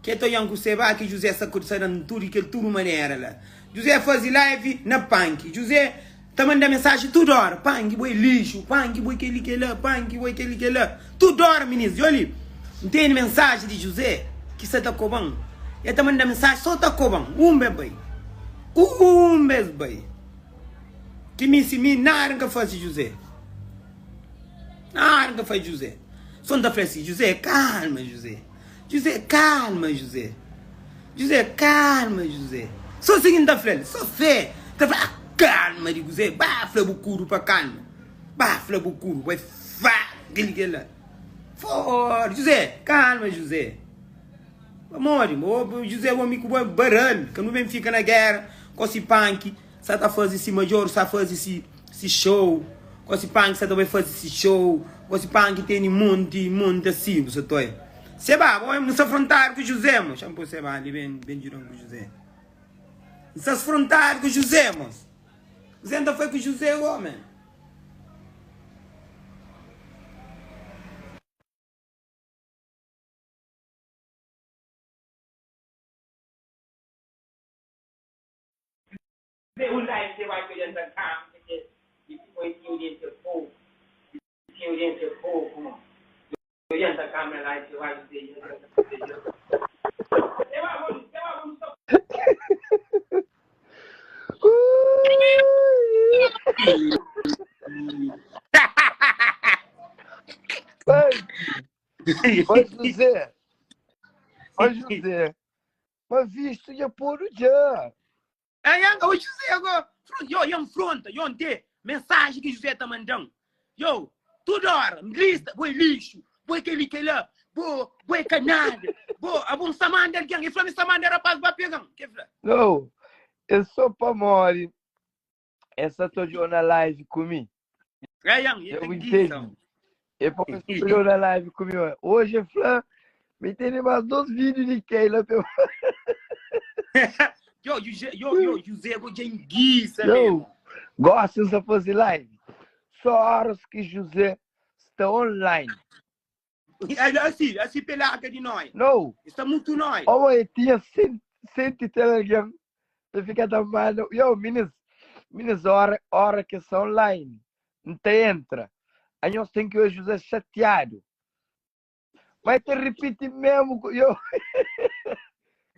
Ke ta oian ku seba ki José sa sa dan tudu di kel tudu manera la. José fazi live na panki. José ta manda mensaji tudu ora, Panki bo é lixu, panki bo é keli kela, panki bo é keli kela. Tudu ora minis, djo li N tene mensaji di José ki sa ta koban. El ta manda mensaji so ta koban. Un bes bai. Un bes bai. Ki mi si mi nada N ka fazi José. Nada N ka fazi José. So N ta fla si, José kalma José. Juzé, kalma, Juzé. Juzé, kalma, Juzé. Sô si ki N ta fla-l, sô fé. N ta fla, ah, kalma di kuzé? Ba fla bu kuru pa kalma. Ba fla bu kuru, bai fla kel kel-la. Fora, Juzé, kalma, Juzé. Pamodi, bo, Juzé, bo mi ku bo é baral. Ka nu ben fika na géra, kosi panki. Sa ta faze si major sa faze si si show Gosi panki sa ta bai faze si show Gosi panki teni monti monti asi bu sa toi Seba bo nu sta frontadu ku José mo Xa-m poi Seba li ben ben djuda-m ku José N sta sfrontadu ku José mos Kuzé N ta fai ku José go man. Oi, José. Oi, José. Ma vistu dja podu dja. Ai, anga, oi José, agora, yo, yo afronta, yo nte mensagem que José ta mandam. Yo, tudo hora, lista, bo é lixo, bo é kel-li, kel-la, bo, bo é canalha, bo, abo N sta manda algen, el fla mi sta manda rapaz ba pega-m, ke fla? Não, é só pamodi é sa ta odjau na live ku mi. Ai, an, Eu el ta entendi. gisa. É pa você olhou na live ku mi. Hoje é fla, me tem mais dois vídeos de Keila pe. Yo, José, yo, yo, José, go dja enguisa Yo, mesmo. gosto de fazer live. Só horas que José está online. Asi, asi pe larga di noi. Não. Sta mutu noi. Oh, eu tinha sente ter alguém para ficar da mano. Yo, minis, minis, hora, hora que está online. Não te entra. Aí nós tem que ver José chateado. Mas te repite mesmo. Yo.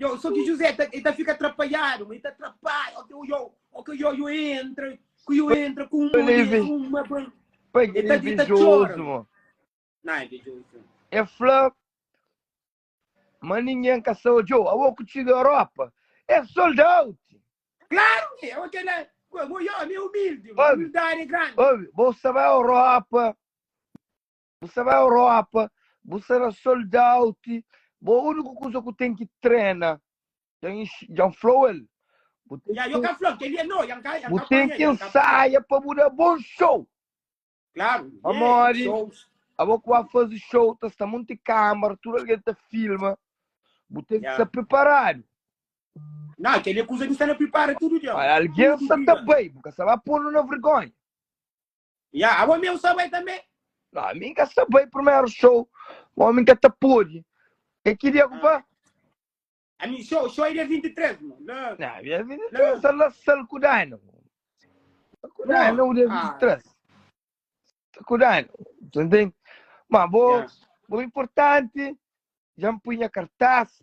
Yo, só que José tá, ele tá fica atrapalhado, ele tá atrapalha, o yo, o que yo, yo entra, que yo entra com uma, uma, Pai, ele tá, ele tá chora. Não, é invejoso. É fla, mas ninguém ka sa odjou. Awo ku txiga Europa, é sold out. Claro que é, ok, né? Bo, yo, mi é humilde, humildade é grande. Obi, bo sa bai Europa, bu sa bai Europa, bu sa na sold out. Bo úniku kuza ku ten ki trena, dja N fla-u el. Bu ten Ya, yo ka fla, kel-li é no, ya N ka, ya N bu ka ten panha, ki ya N ka panha. ensaia pa bu da bon show. Claro, yeah, Pamodi shows. abo ku ba faze show ta sta monti câmara, tudu algen ta filma. Bu ten ki Yeah. sta preparadu. Não, kel-li é kuza ki sta na pripara tudu dia. Olha, algen Tudu sta ta dia. bai, bu ka sta ba pô-nu na vergonha. Ya, abo mesmu sta bai tanbê? Não, ami N ka sta bai primeru show, omi N ka ta pode. É ki dia ku pa? Ami show, show é dia 23, mo. Lá, Não, dia 23 lá, lá sal ku Dino. Sal ku Dino dia 23. Sal ku Dino. Tu entende? Mas bo, Yeah. bo importante, já me punha cartaz,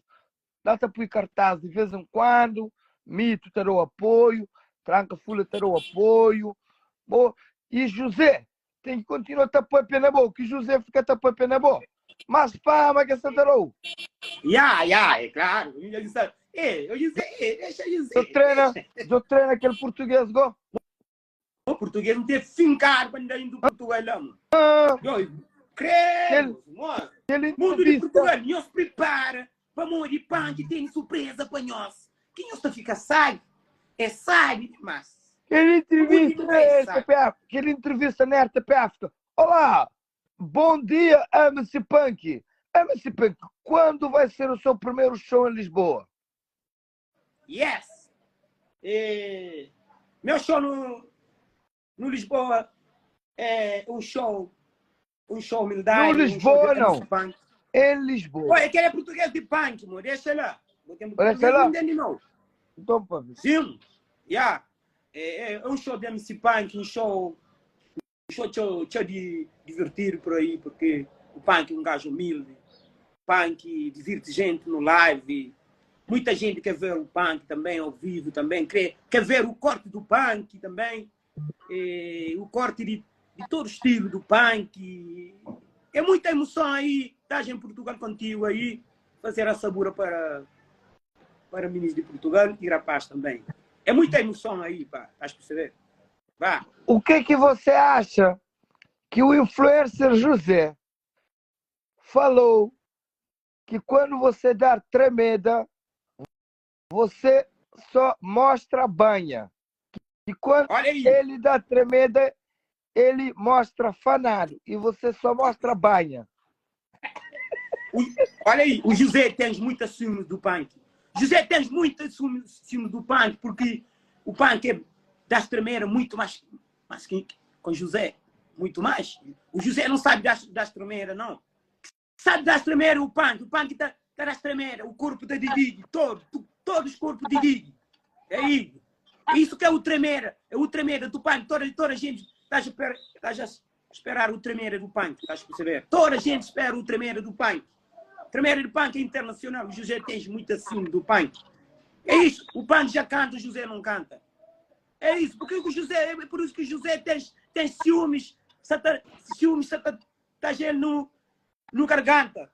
lá ta pui cartaz de vez em quando, Mito ta dou apoio, Tranca Fula ta dou apoio. Bo, e José, tem que continuar ta papia na bo, que José fica ta papia na bo. Mas fama que sta ta dou. Ya, ya, é claro. Eu disse, é, eu disse, é, deixa eu dizer. Eu treina, eu treina aquele português go. O português não tem fincado para andar indo Portugal lá, mano. Ah, Yo, credo, mano. aquele Mundo de entrevista. Portugal, nhos prepara pa modi panki tem surpresa pa nhos. Que nhos ta fica sabe? É sabe demais. Aquele entrevista Mundo na vai sabe. RTP, aquele entrevista na RTP África. Olá, bom dia, MC Punk. MC Punk, quando vai ser o seu primeiro show em Lisboa? Yes! E, meu show no, no Lisboa é um show, um show humildade, No um show Lisboa, de não. MC Punk. Em Lisboa. Oi, aquele é português de punk, mo, deixa lá. Deixa português lá. Não entende não. Então, pá. Sim, yeah. É, é, é um show de MC Punk, um show, um show tchau, tchau de divertir por aí, porque o Punk é um gajo humilde. Punk divirte gente no live. Muita gente quer ver o Punk também ao vivo também, quer, quer ver o corte do Punk também, e, o corte de, de todo o estilo do Punk. É muita emoção aí, estás em Portugal contigo aí, fazer a sabura para, para meninos de Portugal e rapaz também. É muita emoção aí, pá, estás a perceber? Vá. O que é que você acha que o influencer José falou que quando você dar tremenda, você só mostra banha. E quando ele dá tremenda, ele mostra fanado. E você só mostra banha. O, olha aí, o José tens muita ciúmes do punk. José tens muita ciúmes do punk, porque o punk é das tremeira muito mais, mais que com José. Muito mais. O José não sabe das, das tremeiras, não. Sabe das tremeiras o punk. O punk está tá das tremeiras. O corpo da Didi, todo, todos os corpos de Didi. É isso. Isso que é o tremeira. É o tremeira do punk. Toda, toda a gente está a esperar, estás a esperar o tremeira do punk. Estás a perceber? Toda a gente espera o tremeira do punk. Tremeira do punk é internacional. O José tens muito acima do punk. É isso. O punk já canta, o José não canta. É isso. Porque o José, é por isso que o José tem, tem ciúmes. Sata, ciúmes, sata, tá no, no garganta.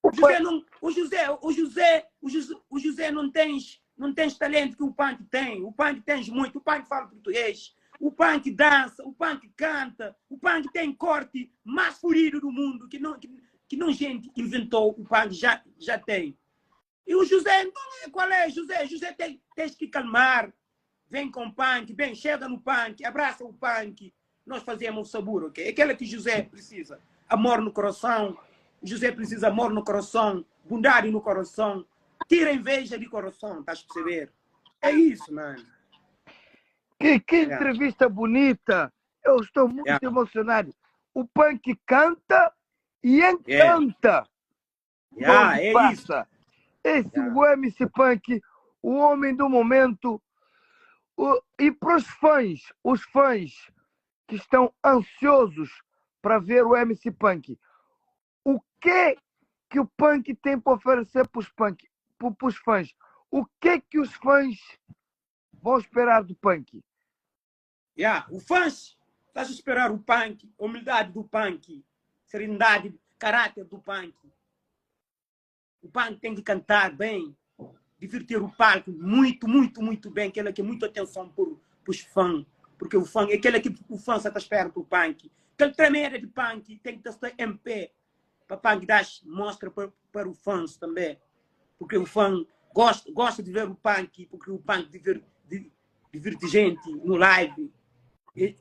O José não, o José, o José, o José, o José não tens, não tens talento que o punk tem. O punk tens muito. O punk fala português. O punk dança, o punk canta, o punk tem corte mais furido do mundo que não, que, que não gente inventou, o punk já, já tem. E o José, então, qual é? José, José tem, tens que calmar. Vem com o punk, vem, chega no punk, abraça o punk. Nós fazemos o sabor, ok? Aquela que José precisa. Amor no coração. José precisa amor no coração, bondade no coração. Tira inveja de coração, estás a perceber? É isso, mano. Que, que entrevista bonita! Eu estou muito yeah. emocionado. O punk canta e encanta. Yeah. Yeah, é isso. Esse yeah. o MC Punk, o homem do momento. O, e para os fãs, os fãs que estão ansiosos para ver o MC Punk, o que que o Punk tem para oferecer para os punk, para os fãs? O que que os fãs vão esperar do Punk? Yeah, o fãs, estás a esperar o Punk, a humildade do Punk, serenidade, caráter do Punk. O Punk tem que cantar bem, divertir o palco muito, muito, muito bem, aquela que é muita atenção por, os fãs, porque o fã, aquela que o fã só está esperando do Punk. Aquele tremer de Punk tem que estar em pé, para Punk dar mostra para, para o fãs também, porque o fã gosta, gosta de ver o Punk, porque o Punk diverte, diverte gente no live.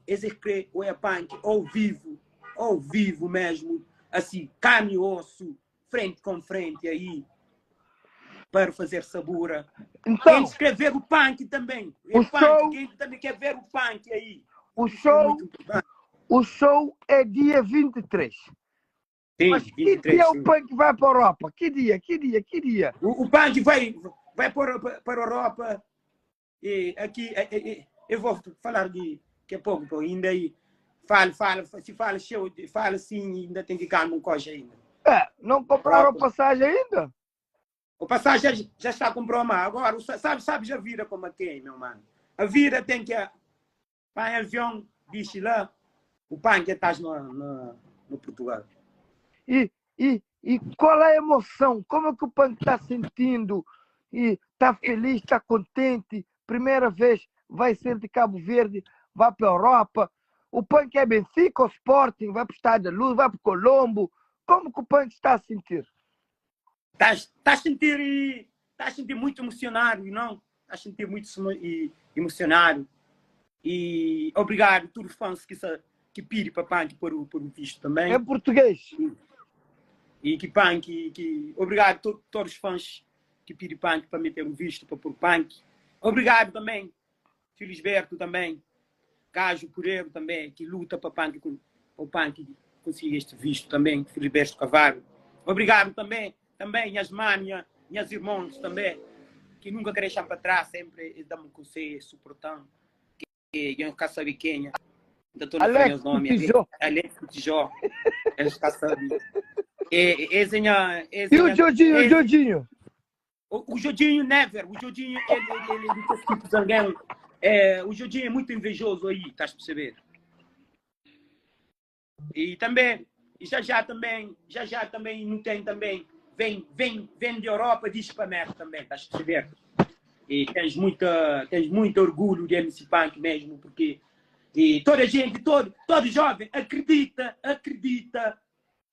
Esse é ou é Punk ao vivo, ao vivo mesmo, assim, carne e osso, frente com frente aí, para fazer sabura. Então, quem quer ver o punk também. O, o punk, show, quem também quer ver o punk aí. O show, é o show é dia 23. Sim, Mas que 23, dia sim. o punk vai para a Europa? Que dia? Que dia? Que dia? O, o punk vai, vai para, para a Europa. E aqui, eu vou falar de que é pouco, ainda aí. Fala, fala, se fala, show, fala sim, ainda tem que calmar um coche ainda. É, não compraram passagem ainda? O passagem já, já está com broma. Agora, sabe, sabe a vida como é que é, meu mano. A vida tem que... Vai avião, bicho lá, o pão que estás no, no, no Portugal. E, e, e qual é a emoção? Como é que o punk está sentindo? E está feliz, está contente? Primeira vez vai ser de Cabo Verde, vai para a Europa. O punk é Benfica ou Sporting, vai para o Estádio da Luz, vai para o Colombo. Como que o punk está a sentir? Estás a sentir, estás a sentir muito emocionado, não? Estás a sentir muito emocionado. E obrigado a todos os fãs que, que pedem para Punk por o, por o visto também. Em português. E, e que Punk, que, obrigado a to, todos os fãs que pedem Punk para meter o visto, para pôr Punk. Obrigado também, Felisberto também, Gajo Pereiro também, que luta para Punk, para o Punk conseguir este visto também, Felisberto Cavalho. Obrigado também, também minhas mães, minha, minhas irmãos também, que nunca querem deixar para trás, sempre eles dão-me conselho, suportando, que eu nunca sabe quem é. Então, estou Alex nome, Tijó. Alex Tijó. Eles já sabem. Esse é, esse E o Jodinho, o Jodinho? O Jodinho never, o Jodinho, ele, ele, tipo de alguém, é, o Jodinho é muito invejoso aí, estás a perceber? E também, e já já também, já já também não tem também, vem, vem, vem de Europa, diz para América também, estás a perceber? E tens muito orgulho de MC Punk mesmo, porque e toda a gente, todo, todo jovem acredita, acredita,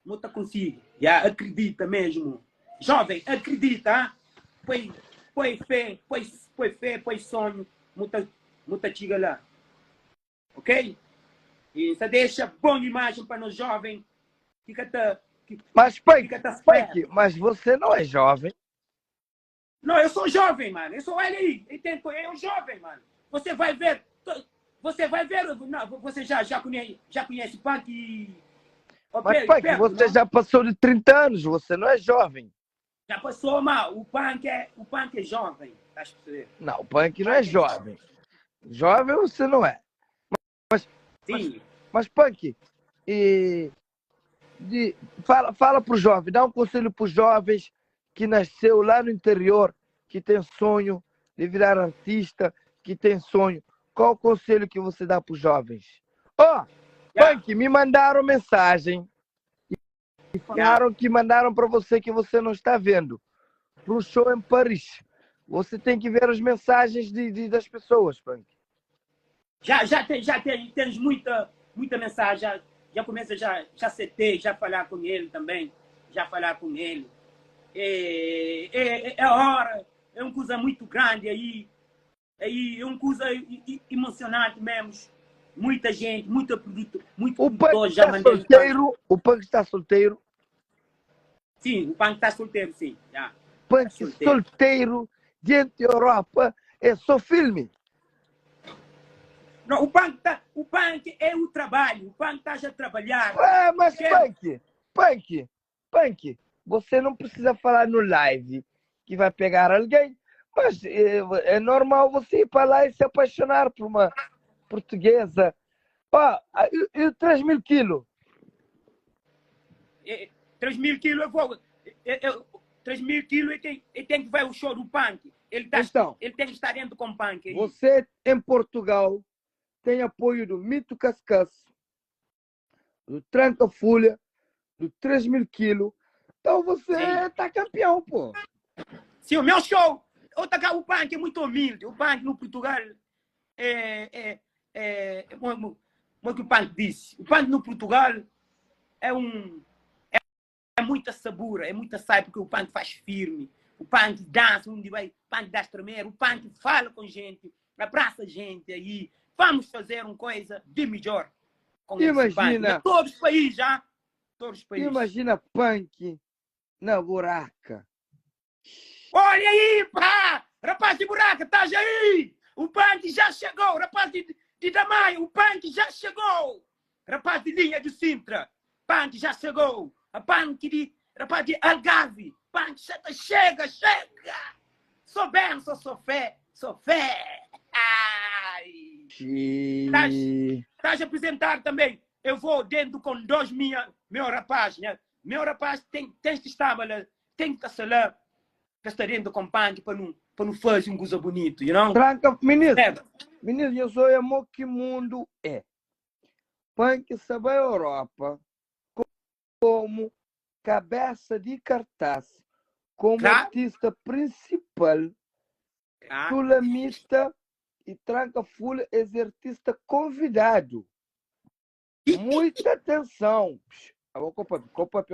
não tá consigo, já, acredita mesmo. Jovem, acredita, ah? Põe, põe fé, põe, põe fé, põe sonho, muita, muita chega lá. Ok? E isso deixa boa imagem para nós jovens. Fica tá, que, Mas, Punk, fica tá Punk, mas você não é jovem. Não, eu sou jovem, mano. Eu sou ele aí. Ele tem, é um jovem, mano. Você vai ver. Você vai ver. Não, você já, já conhece, já conhece Punk e. Mas, Punk, perto, você não? já passou de 30 anos, você não é jovem. Já passou, mas o punk é jovem. Estás a perceber? Não, o Punk não é jovem. Jovem você não é. Mas, Sim. mas Punk, e, de, fala, fala pro jovem, dá um conselho pros jovens que nasceu lá no interior, que tem sonho de virar artista, que tem sonho. Qual o conselho que você dá pros jovens? Ó, oh, Yeah. Punk, me mandaram mensagem e falaram que mandaram para você que você não está vendo. Para um show em Paris. Você tem que ver as mensagens das pessoas, Punk. Já, já, tem, já tem, tens muita, muita mensagem, já, já começa já, já CT, já falar com ele também, já falar com ele. É, é, é a hora, é uma coisa muito grande aí, aí é uma coisa emocionante mesmo. Muita gente, muito produto, muito O Punk produtor já está mandei. solteiro, o Punk está solteiro. Sim, o Punk está solteiro, sim. Já. Punk Tá solteiro. solteiro, diante da Europa, é só filme. Não, o Punk, tá, o Punk é o trabalho, o Punk está já a trabalhar. Ué, mas Quem? Punk, Punk, Punk, você não precisa falar no live que vai pegar alguém, mas é normal você ir para lá e se apaixonar por uma portuguesa. Ó, e 3 mil quilos? 3 mil quilos eu vou. 3 mil quilos ele tem que ver o show do Punk. Ele, tá, Então, ele tem que estar dentro com o Punk. aí. Você em Portugal tem apoio do Mito Cascas, do Tranca Folha, do 3 mil quilos. Então você Sim. tá campeão, pô. Sim, o meu show. Outra cá, o Punk é muito humilde. O Punk no Portugal como é que o Punk disse? O Punk no Portugal é um. É muita sabura, é muita saia, porque o Punk faz firme. O Punk dança onde vai, o Punk dá tremer, o Punk fala com gente, abraça gente aí. Vamos fazer uma coisa de melhor com esse Imagina. Punk. De todos os países, já. Todos os países. Imagina Punk na buraca. Olha aí, pá! Rapaz de buraca, estás aí! O Punk já chegou! Rapaz de Damaio, o Punk já chegou! Rapaz de linha de Sintra, Punk já chegou! A Punk de, rapaz de Algarve, Punk já tá, chega, chega! Sou benção, sou fé, sou fé! Ai! Estás a apresentar também. Eu vou dentro com dois minha, meu rapaz, né? Meu rapaz tem, tem que estar lá, tem que estar lá, para estar dentro com Punk para não fazer um coisa bonito, you know? Tranca, ministro, É. ministro, eu sou emo que mundo é. Punk sabe a Europa como cabeça de cartaz, como Claro. artista principal, Ah. Sulamita e Tranca Folha é artista convidado. Muita atenção. Psh, eu vou com o papel, com o papel.